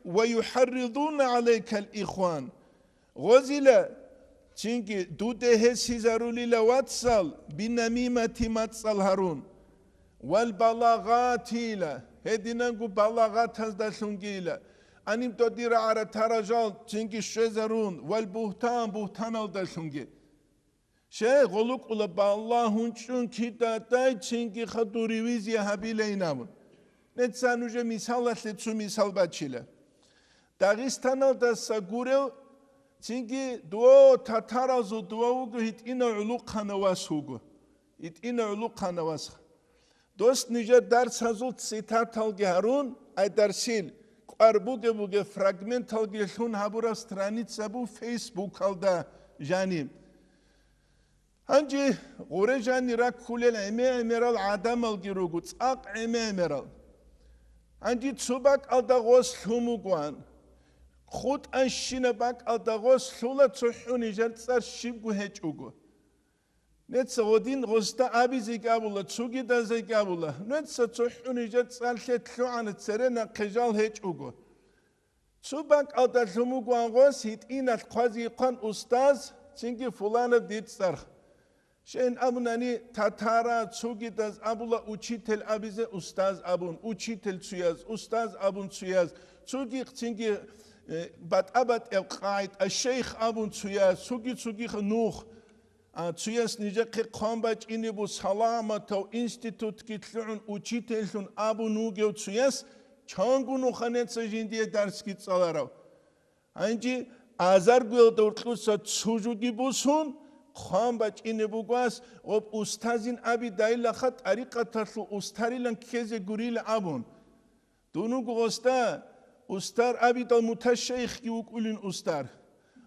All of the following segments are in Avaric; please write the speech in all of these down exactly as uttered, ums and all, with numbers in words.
«Ва юхӀарридуна гӀалайкал ихван». Гъозила, цинги дуде гьесизарулила вацал, бинамимати мацӀал гьарун, вал балагъатила, гьединанго балагъатаздалъунгила, аниб додира гӀаратара жал цинги щвезарун, вал бугьтан, бугьтаналдалъунги. Щай гъолукъула балагьун чӀун кидадай чинги хадур ревизия гьабилайин абун. Нецан уже мисалалъе цо мисал бачила. Дагъистаналдаса гурев, цинги дов татаразул дова вуго гьитӀина гӀулухъана вас вуго. ГьитӀина гӀулухъана васха. Дос нижер дарсазул цитаталги гьарун, ай дарсил кӀвар бугеб-бугеб фрагменталги лъун гьабураб страницабу Фейсбукалда жаниб. Гьанже гъуре жанир раккулел гӀеме-гӀемерал гӀадамалги руго, цӀакъ гӀеме-гӀемерал. Гьанже цо бакӀалда гъос лъун вугоан. ХутӀанщина бакӀалда гъос лъула цохӀо нижер цӀар щибго гьечӀого. Неца гъодин гъосда абизеги абула, цугидазеги абула, неца цохӀо нижер цӀар лъе лъугӀана цере нахъе жал гьечӀого. Цо бакӀалда лъумугван гъос гьитӀиналъ хъвазе хъван устаз, цинги фуланаб дир цӀарх. Щайин абунани, татара цугидаз абула учитель абизе устаз абун, учитель цуяз, устаз абун цуяз, цуги цинги, э, батӀа-батӀияб къагӀида, шейх абун цуяз, цуги-цугиха нух. А, цуяс нижехъе хъван бачӀине бу саламатав институтги лъугӀун учительлъун абун вугев цуяс чанго нуханеца жиндие дарсги цӀаларав. Гьанже азаргоялда гьоркьуса цо жуги бусун, хъван бачӀине бугвас, гъоб устазин аби дайилаха тӀарикъаталъул устарилан ккезе гурила абун. Дун вуго гъосда, устар абидал муташайихги вукӀулин устар.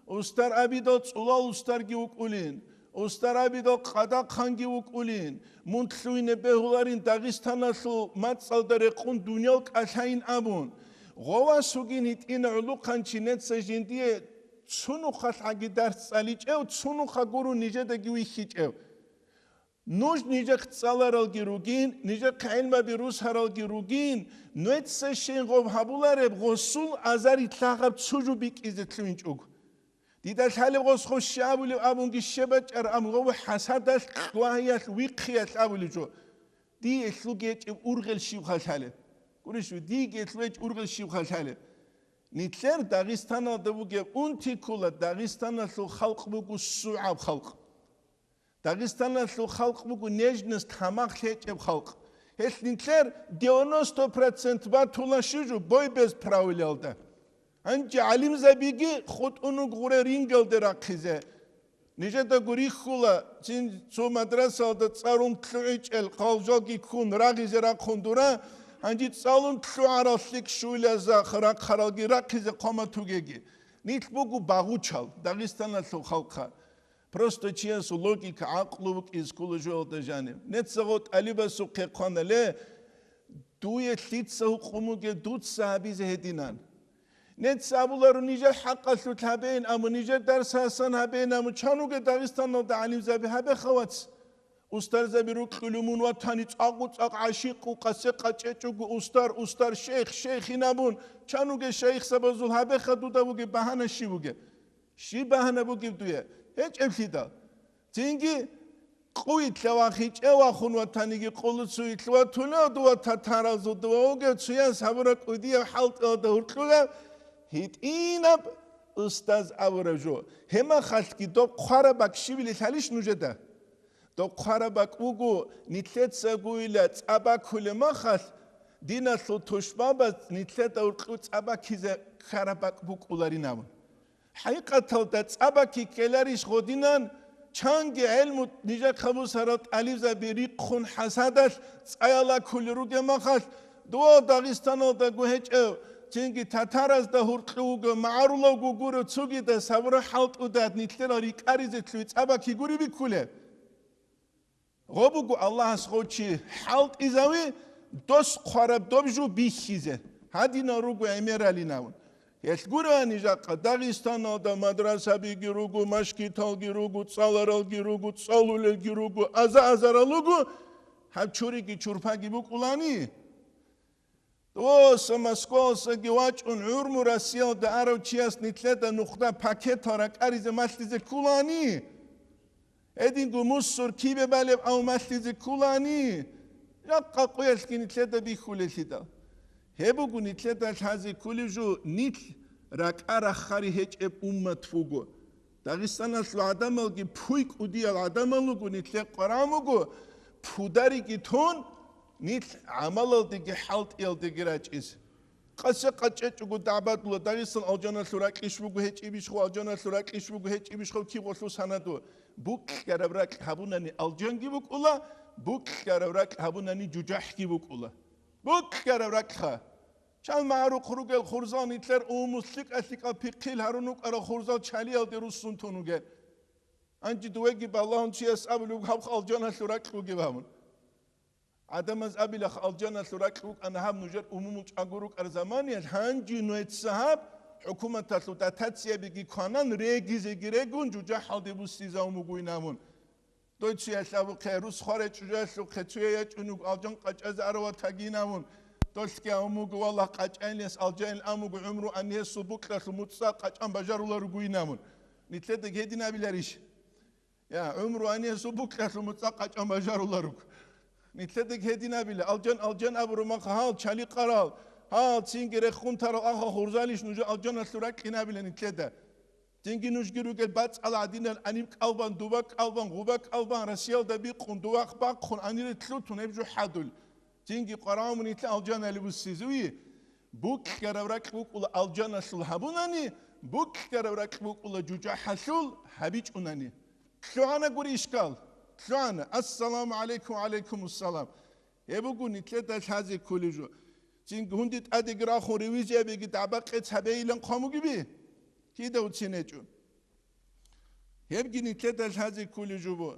Устар абидал цӀулал устарги вукӀулин. Устар абидал къадахъанги вукӀулин. Мун лъугьине бегьуларин Дагъистаналъул мацӀалда рекъун дуниял кӀалъайин абун. Гъовас вугин гьитӀина гӀулухъанчи неца жиндие цунухъалъ гӀаги дарс цӀаличӀев, цунухъа гурун нижедаги вихьичӀев. Нуж нижехъ цӀаларалги ругин, нижехъ гӀелмаби русаралги ругин, нуеца щейин гъоб гьабулареб гъосул азари лъагъаб цо жо бикӀизе лъугьинчӀого. Дида лъалеб гъос гъос щай абулев абунги щебачӀар абун гъов хӀасадалъ, вагьиялъ, вихъиялъ абулев жо. Дие лъугьечӀеб ургъел щибха лъалеб. Гурищ, диеги лъугьеч ургъел щибха лъалеб. Нилъер Дагъистаналда бугеб унти ккола, Дагъистаналъул халкъ буго сугӀаб халкъ. Дагъистаналъул халкъ буго нежность, тамах лъечӀеб халкъ. Гьелъ нилъер девяносто процент батула щужу бой без правилалда. Гьанже гӀалимзабиги хутӀун руго гъуре рингалде рахъизе. Нижедаго рихьула, цин цо мадрасалда цӀарун лъугӀичӀел хъалжалги ккун рагъизе рахъун дура, гьанже цӀалун лъугӀарал лъикӀ щуйлазда рахъаралги рахъизе хъвамат вугеги. Нилъ буго багъучал Дагъистаналъул халкъа. Просто чиясул логика, гӀакълу букӀиз ккола жоялда жаниб. Нецаго тӀалибасухъе хъванале, дуе лъица гьукъумуге дуца гьабизе гьединан. Нец абуларо, нижер хӀакъалъулъ гьабейин, амма нижер дарс гьасан гьабейин, амма чануге Дагъистаналда гӀалимзаби гьабеха, вац. Устарзаби рукьулев мун ватани цӀакъу-цӀакъ гӀашикъу къасе къачӀечӀого устар, устар шейх, шейхин абун, чануге шайихзабазул гьабеха дуда бугеб багьана щиб бугеб? Щиб багьана бугеб дуе? ГьечӀеблъидал. Цинги къуй лъавахичӀев вахун ватаниги къулуцуй лъуватулев дува татаразул дува вугев цуяс гьабураб кӀудияб хӀалтӀалда гьуркьулев гьитӀинаб устаз абурав жо. Гьемахалъги доб хъвараб бакӀ щибили лъалищ нужеда? Доб хъвараб бакӀ буго, нилъеца гуйла цӀа бакулеб махалъ, диналъул тушбабаз нилъеда гьуркьу цӀа бакизе ккараб бакӀ букӀуларин абун. ХӀакъикъаталда цӀа баки ккеларищ гъодинан, чанги гӀелму нижехъа бусарал тӀалибзаби рихъун хӀасадалъ цӀаяла ккулел ругеб махалъ, дов Дагъистаналдаго гьечӀев, цинги татаразда гьуркьу вуго, магӀарулавго гурев цугидас гьабураб хӀалтӀудад нилъерал рикӀаризе лъугьи цӀа баки гури биккулеб? Гъо буго Аллагьас гъов чи хӀалтӀизави, дос хъвараб доб жо бихьизе. Гьадинал руго гӀемералин абун. Гьелъ гуроани жакъа Дагъистаналда мадрасабиги руго, машгиталги руго, цӀаларалги руго, цӀалулелги руго, аза-азарал руго, гьаб чуриги чурпаги букӀулани. Доса Москвалсаги вачӀун гӀурму Россиялда арав чияс нилъеда нухда пакетал ракӀаризе малъизе ккулани? Гьединго мусур кибе балеб ав малъизе ккулани? Жакъа къуялъги нилъеда бихьулелъидал. Гьеб буго нилъеда лъазе ккулеб жо, нилъ ракӀа раххари гьечӀеб уммат буго. Дагъистаналъул гӀадамалги пуй кӀудиял гӀадамал руго, нилъер къварагӀун буго, пудариги тун, нилъ гӀамалалдеги хӀалтӀиялдеги рачӀизе. Къасе къачӀечӀого дагӀбадула, Дагъистан алжаналъул ракьищ буго гьечӀебищ хъо, алжаналъул ракьищ буго гьечӀебищ хъо, киб гъолъул санадула. Букьараб ракь гьабунани алжанги букӀула, букьараб ракь гьабунани жужахӀги букӀула. Букьараб ракьха! Чан магӀарухъ ругел хурзал нилъер умумул лъикӀа-лъикӀал пихъил гьарун рукӀарал хурзал чалиялде руссун тун вугел. Гьанже довеги балагьун чияс абулеб буго гьаб алжаналъул ракь бугеб гьабун. ГӀадамаз абилаха алжаналъул ракь букӀана гьаб нужер умумул чӀаго рукӀар заманиялъ, гьанже нужеца гьаб хӀукуматалъул дотациябиги кванан, регизеги регун, жужахӀалде буссизавун бугойин абун. Дой цуялъ абухъе, рус хварай чӀужалъухъе цуя ячӀунуг алжан къачӀазе аравал тагинавун, долъги амуго валлагь къачӀайилас алжанил амуго гӀумру ани гьесул букьалъу муцӀа къачӀан бажарула ругуйинавун. Нилъедаги гьедин абиларищ? Я, гӀумру ани гьесул букьалъу муцӀа къачӀан бажарула руг. Нилъедаги гьедин абила, алжан, алжан абуру маха гьал чали къарал, гьал цинги рехун тарал аха хурзалищ нужа алжаналъу ракьин абила нилъеда. Цинги нужги ругел бацӀала гӀадинал аниб кӀалбан, дуба кӀалбан, гъуба кӀалбан, Россиялда бикъун, дувахъ бахъун, анира лъутун гьеб жо хӀадур. Цинги къварагӀун нилъ алжанали буссизеви? Букьараб ракь букӀула алжаналъул гьабунани, букьараб ракь букӀула жужахӀалъул гьабичӀунани. ЛъугӀана гури ишкал. ЛъугӀана. Ассаламу гӀалайкум, ва гӀалайкумуссалам. Гьеб буго нилъеда лъазе кколеб жо. Цинги гьунди тӀадеги рахун ревизиябиги дагӀба-къец гьабейилан хъван бугеби? Кида уцин гьечӀо. Гьебги нилъеда лъазе кколеб жо бу.